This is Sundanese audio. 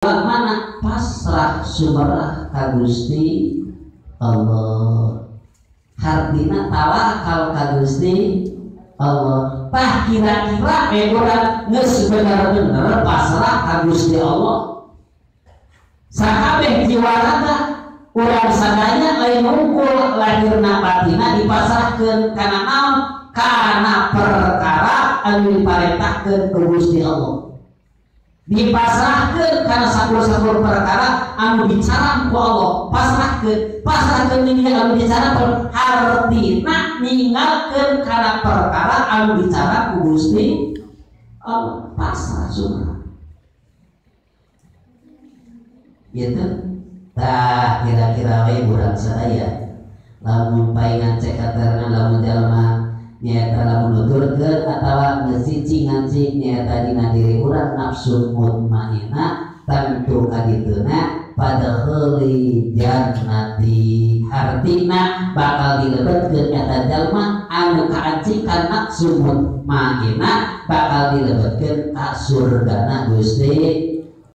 Mana pasrah sumerah ka Gusti Allah, hartina tawakal ka Gusti Allah. Tah kira-kira urang geus bener-bener pasrah ka Gusti Allah. Sakabeh jiwa raga urang sadaya lain ngumpul lahirna batina dipasrahkeun kana naon? Kana perkara anu diparentahkeun ku Gusti Allah. Dipasrahkeun kana sakur-sakur perkara anu bicara ku Allah. Pasrahkeun, pasrahkeun ini anu bicara pun hartina ninggalkeun kana perkara anu bicara ku Gusti Allah. Pasrah sunnah. Gitu. Tah kira-kira we urang sadaya lamun paingan cek katerangan lamun jalma nyaeta lamun nuturkeun atawa ngesicing ngancing nyaeta dina diri urang nafsu mutmainah tentu kadituna padkhuli jannati, hartina bakal dilebetkeun eta jalma anu kaancikan nafsu mutmainah bakal dilebetkeun ka surgana Gusti